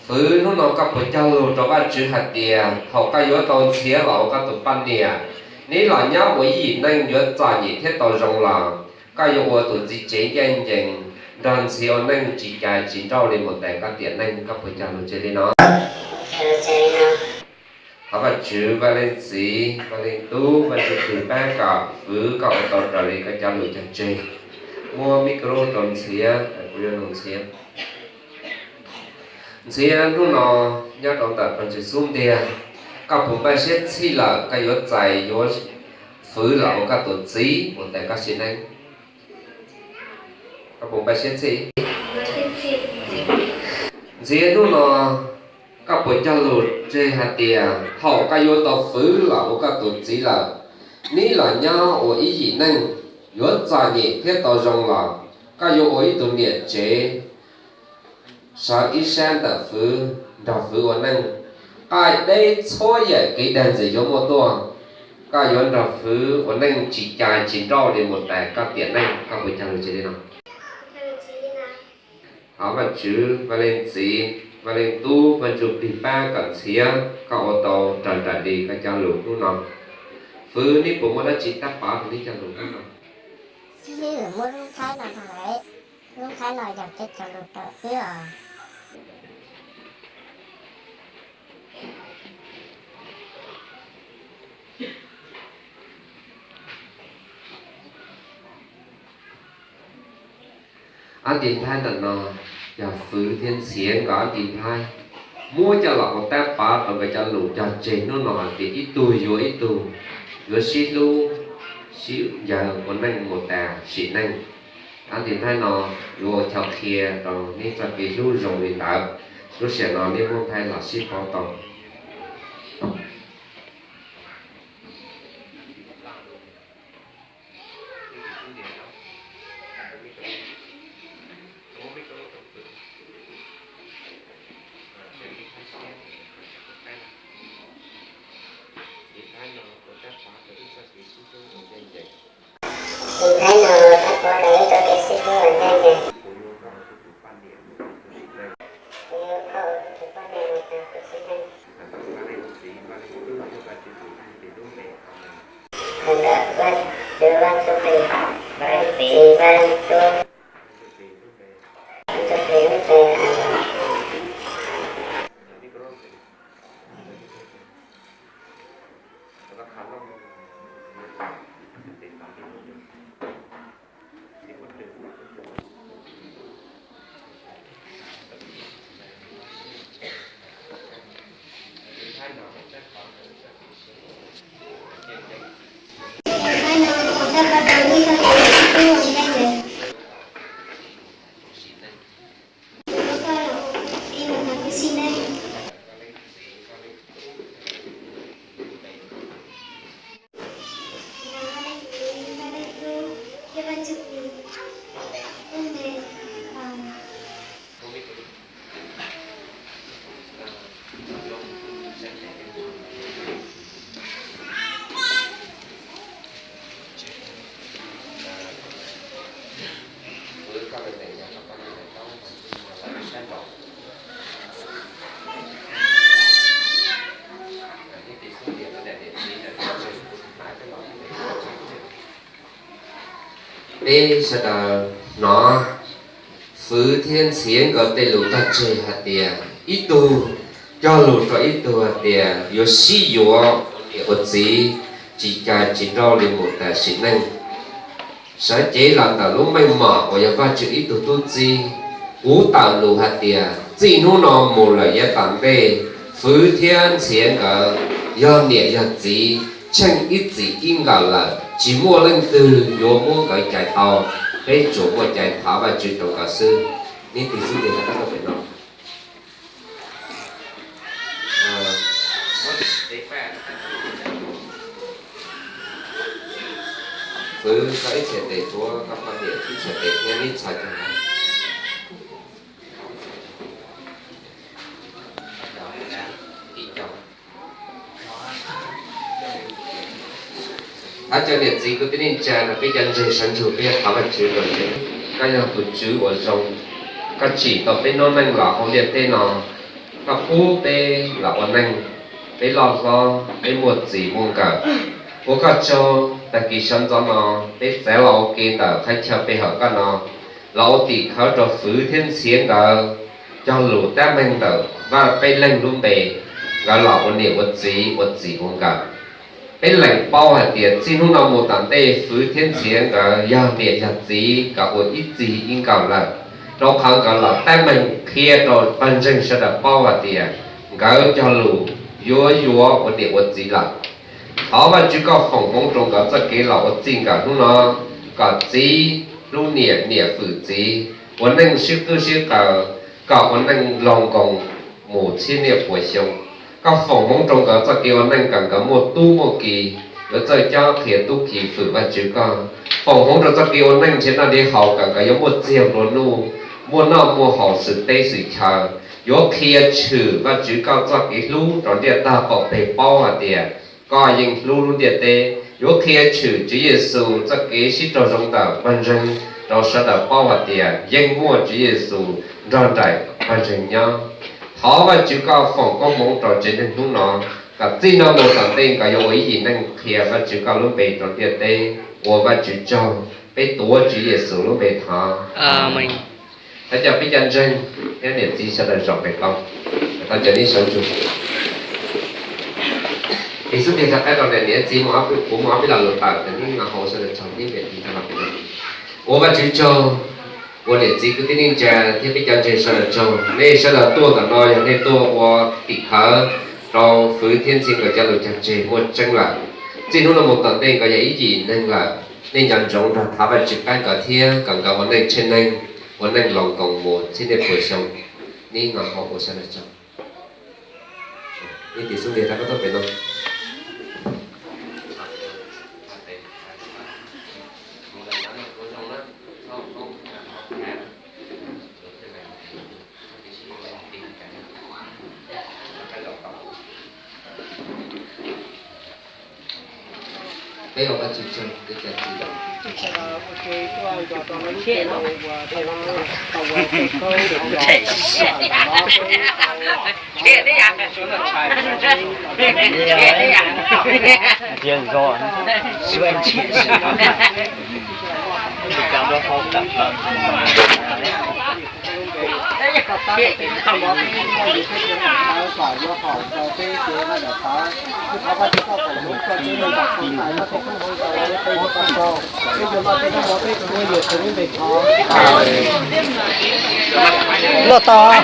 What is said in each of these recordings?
Fwv, hnub no koj puas cog lus rau Vajtswv hais tias thaum koj yuav tau Ntxhiav los ua koj tus poj niam, neb los nyob ua ib yim neej yuav txom nyem thiab tau zoo los koj yuav ua tus txiv tsev ncaj ncees nrog Ntxhiav ua neej tsis cais tsis nrauj li mus tas koj tiam neej? Koj puas cog lus tseg li no? Thov Vajtswv, Vaj Leej Txiv, Vaj Leej Tub, Vaj Ntsuj Plig pab kom Fwv koj ua tau raws li koj cov lus cog tseg. Muab micro rau Ntxhiav, kuv yuav nug Ntxhiav. Ntxhiav, hnub no nyob rau ntawm pawg ntseeg xub ntiag, koj puas npaj siab txhij lawm koj yuav txais yuav Fwv los ua koj tus txiv mus tas koj sim neej? Koj puas npaj siab txhij? Ntxhiav, hnub no koj puas cog lus tseg hais tias thaum koj yuav tau Fwv los ua koj tus txiv lawm, neb los nyob ua ib yim neej yuav txom nyem thiab tau zoo los koj yuav ua ib tug niam tsev sawv ib sab ntawm Fwv, nrog Fwv ua neej, qaij deb txhua yam kev dag ntxias yuav muaj tuaj, koj yuav nrog Fwv ua neej tsis cais tsis nrauj li mus tas koj tiam neej? Koj puas cog lus tseg li no? Thov Vajtswv, Vaj Leej Txiv, Vaj Leej Tub, Vaj Ntsuj Plig pab kom Ntxhiav koj ua tau raws nraim li koj cov lus hnub no. Fwv, neb puas muaj dab tsi tab pov rau neb cov lus hnub no? Muaj lub nqaij no, lub nqaij no yog tej cov lus rau wb os. Ob tis nplhaib ntawm no yog Fwv thiab Ntxhiav nkawd ob tis nplhaib, muab coj los ua tab pov rau nkawd cov lus cog tseg hnub no hais tias ib tug yuav ib tug, yuav sib hlub sib ncaws ua neej mus tas sim neej. Ob tis nplhaib no yuav ua chaw qhia rau neb txoj kev hlub zoo li ntawd. Lub sij hawm no neb muab nplhaib los sib paub tau. Tus nplhaib no tab pov rau ib txoj kev sib hlub uas ncaj ncees. Kuv yuav koj ua kuv tus poj niam mus tas kuv sim neej. Ntawm Vajtswv, Vaj Ntsuj Plig, Vaj Leej Txiv, Vaj Leej Tub, Vaj Ntsuj Plig lub npe. Peb sawv daws hnov Fwv thiab Ntxhiav nkawd tej lus tag tseg hais tias ib tug cog lus rau ib tug hais tias yuav sib yuav ua niam ua txiv tsis cais tsis nrauj li mus tas sim neej. Sawv cev los ntawm lub meej mom uas yog Vajtswv ib tug tub txib, kuv tawm lus hais tias txij hnub no mus lawm yav tom ntej, Fwv thiab Ntxhiav nkawd yog niam yog txiv tsheej ib txim ib nkawm lawm, tsis muaj leej twg yuav muab nkawd cais tau. Peb tsuas muaj cais thov Vajtswv rau nkawd xwb. Neb tig xub ntiag rau tab tom pem no. Fwv, koj ib txhais tes tuav koj poj niam ib txhais tes thiab neb txhais tes. Thov cov niam txiv kwv tij neej tsa no peb cov ntseeg sawv ntsug peb thov Vajtswv rau tias koj yog tus Tswv uas zoo, Koj tsim tau peb noob neej los hauv ntiaj teb no, koj pub peb los ua neej, peb loj hlob, peb muaj txij muaj nkawm. Ua koj tsaug, tag kis sawv ntxov no peb txav los ua ke ntawm qhov chaw pe hawm koj no, los ua tim khawv rau fwv thiab ntxhiav nkawd cog lus tab meeg ntawm Vaj peb leeg lub npe, nkawd los ua niam ua txiv, ua txij ua nkawm. Peb lees paub hais tias txij hnub no mus tom ntej fwv thiab ntxhiav nkawd yog niam yog txiv kom ua ib txij ib nkawm lawm, rau qhov nkawd los tab meeg qhia rau pawg ntseeg sawv daws paub hais tias nkawd cog lus yuav yuav ua niam ua txiv lawm. Thov Vajtswv koj foom hmoov rau nkawd txoj kev los ua txij nkawm hnub no, kom txiv hlub niam, niam hwm txiv, ua neej sib qwb sib qaws, kom ua neej laug nkoos mus txhiab niaj puas xyoo. Koj foom hmoov rau nkawd txoj kev ua neej kom nkawd muaj tub muaj ki, yuav txawj cob qhia tub ki hwm Vajtswv koj. Foom hmoov rau txoj kev ua neej nrhiav noj nrhiav haus kom nkawd yuav muaj txiag nplua nuj, muaj noj muaj haus xwm teb xwm chaw, yuav qhia tshwm Vajtswv koj txoj kev hlub rau ntiaj tag qaum peg paub hais tias koj yeej hlub lub ntiaj teb, yuav qhia tshwm Tswv Yexus txoj kev sib raug zoo ntawm pawg ntseeg rau sawv daws paub hais tias yeej muaj Tswv Yexus nrog nraim pawg ntseeg nyob. Thov Vajtswv koj foom koob hmoov rau tsev neeg hnub no, kom txij no mus tom ntej nkawd yuav ua ib yim neeg qhia Vajtswv koj lub npe rau ntiaj teb. Ua Vajtswv tsaug, peb tuav Tswv Yexus lub npe thov. Thov caw peb cov ntseeg thiab niam txiv sawv daws zaum pem qaum, tau caw neb sawv ntsug. Ib xub ntiag rov qab rau niam txiv, kuv muaj ob peb lo lus tawm, neb nqa hauv sawv daws tsaug, neb niam txiv rov los pem no. Ua Vajtswv tsaug, ua niam txiv kwv tij neej tsa thiab peb cov ntseeg sawv daws tsaug. Nej sawv daws tuaj ntawm no yog nej tuaj ua tim khawv rau fwv thiab ntxhiav nkawd cov lus cog tseg muaj tseeb lawm. Txij hnub no mus tom ntej nkawd yog ib yim neeg lawm. Nej nco ntsoov nrog thov Vajtswv pab nkawd thiab kom nkawd ua neej tsheej neeg, ua neej laug nkoos mus txhiab niaj puas xyoo. Neb nqa hauv ua sawv daws tsaug. Nej tim xub ntiag rov qab tuaj pem no. Peb ua Vajtswv tsaug, peb cov txiv. Loj tas.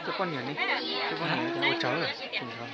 Cov poj niam ne, cov poj niam ua tsawg, ua tsawg.